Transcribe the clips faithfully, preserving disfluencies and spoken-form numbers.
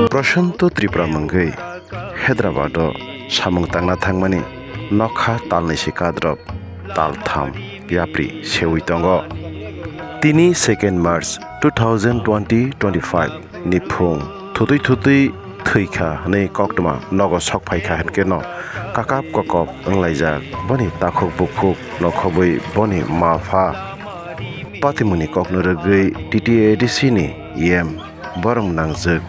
Prashanto Tripura mungwi Hyderabad o samung tangna thangmani nokha talni si kadrop taltham yapri sewi tongo. Tini second March two thousand twenty twenty-five ni phung thutwi thutwi thwi kha hwnwi koktwma nogo sok phai kha hwnkhe no kakap kokop wnglaijak boni takhuk bukhuk nokhobwi boni ma pha. Patimuni kokno rwgwi T T A D C ni E M borok nangjak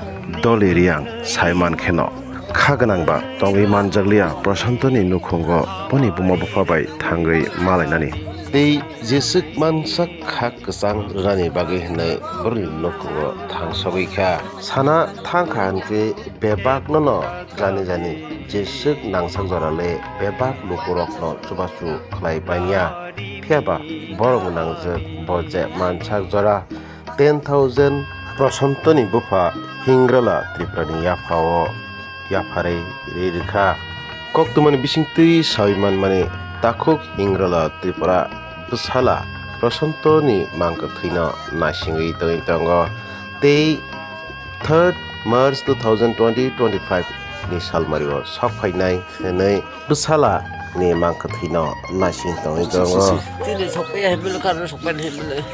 Doli Riang saiman kheno kha gwnang ba tongwi manjakliya Prashanto ni nukhungo boni buma bupha bai thangwi malainani. Tei jeswk mansak kha kwchang rwnani bagwi hwnwi borokni nukhungo thangsogwi kha. Sana thang kha hwnkhe bebak nono jani jani jeswk nangsak jora le bebak lukurokno chubachu khlai banya. Phiya ba borok nangjak bo je mansak jora ten thousand Prashanto ni bupha Hingrala Tripura ni yapha o yapharwi ri rwkha. Koktwmani bisingtwi sawi manmani takhuk Hingrala Tripura bwsala Prashanto ni mang kwthwino naisingwi tongwi tongo tei third March two thousand twenty twenty-five ni salmari o sok phainai hwnwi bwsala ni mang kwthwino naising tongwi tongo. Tini sokpaiya hai bwle, karo sokpaini hai bwle.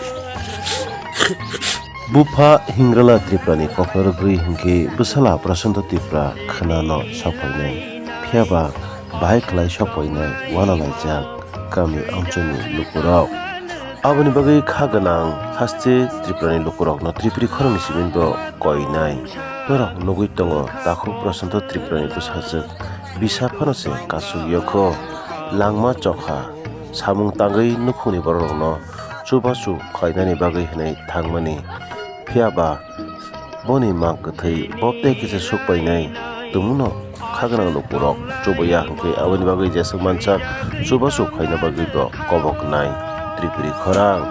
Bupha Hingrala Tripura ni kokno rwgwi hinkhe bwsala Prashanto Tripura khwnano sokphainai. Phiya ba bahai khlai sokphainai wanalaijak kami amchaini lukurok. Aboni bagwi kha gwnang haste Tripura ni lukurokno Tripuri khoroknwi simi bo koinai. Norok nugwi tongo takhuk Prashanto Tripura ni bwsajwk bisa phano se kasuk yokho. Langma chokha samung tangwi nukhungni bororokno chubachu khlainani bagwi hwnwi thangmani. Phiya ba boni mang kwthwi bo tei kisa sukpainai tongmano kha gwnang lukurok chubaya hwnkhe aboni bagwi jeswk mansak chubachu khaina bagwi bo koboknai Tripuri khorang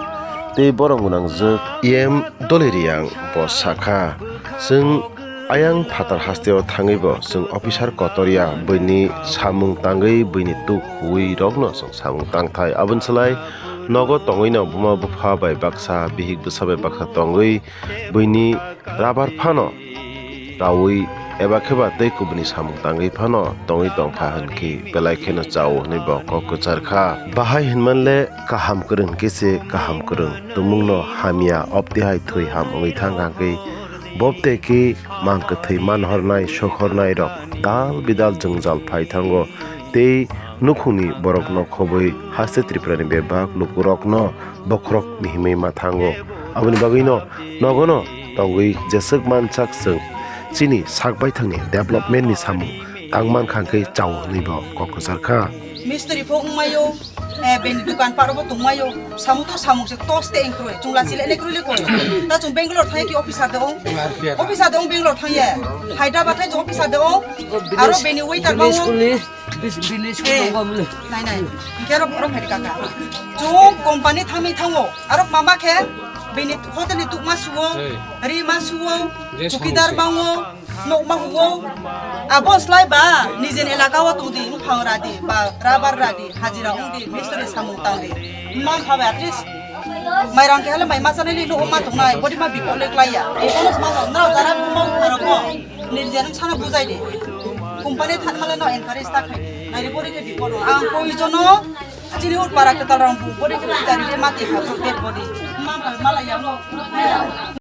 tei borok gwnangjwk E M Doli Riang bo sakha, chwng ayang phatar hasteo thangwi bo chwng officer kotor ya, buini samung tangwi buini tuk huwi rokno chwng samung tangthai. Aboni slai nogo tongwino buma bupha bai baksa, bihik bwsa bai baksa tongwi buini rabar phano raui eba khe ba tei kubuni samung tangwi phano tongwi tongkha hwnkhe belai kheno chao hwnwi bo kok kwchar kha. Bahai hinmanle kaham kwrwng khe se kaham kwrwng tongmungno hamya, obtwi hai thwi ham wngwi thang kha hwnkhe bobte khe mang kwthwi manhornai sokhornai rok dal bidal jwngjal phai thango tei nukhungni borokno khobwi haste Tripurani bebak lukurokno bokhorok mihimwi ma thango. Aboni bagwino nogono tongwi jeswk mansak chwng chini sak baithangni development ni samung tang mankha hwnkhe chao hwnwi bo kok kwchar kha. Mistri phok wngmaio, eh, bini dukan paro bo tongmaio, samung to samung se tos te engkroi, chwng lachi le nekroi le koi. Ta chwng Bangalore thangya ki officer de ong, officer de ong Bangalore thangya, Hyderabad thai officer de ong, aro bini waiter ba ong. Bis-, bini school Eh, nongom le. Nai, nai. Hingke aro borok hai kaka. Chwng company thangwi thango. Aro mama khe bini hotel ni tukma suwo, Hey. Ri ma suwo, Yes, chukidar yes. Bango, nok ma huwo. Abo slai ba, nijen elaka o tongdi, buphang radi, ba, rabar radi, hajira ongdi, mistri samung tangdi. Ma kha ba, at least, mairang khe hale mai ma chanai li, no ma tongnai, body ma bipole klaiya. Ebo no ma, no, jara ma, ma, ma, ma. Nirjan sana bujai de. Company than male no encourage ta khai. Nai bori ke bipolo. Ang koi jono chini ut para ke tal rang bu bori ke jari de mati kha to dead body. Ma ka mala ya mo.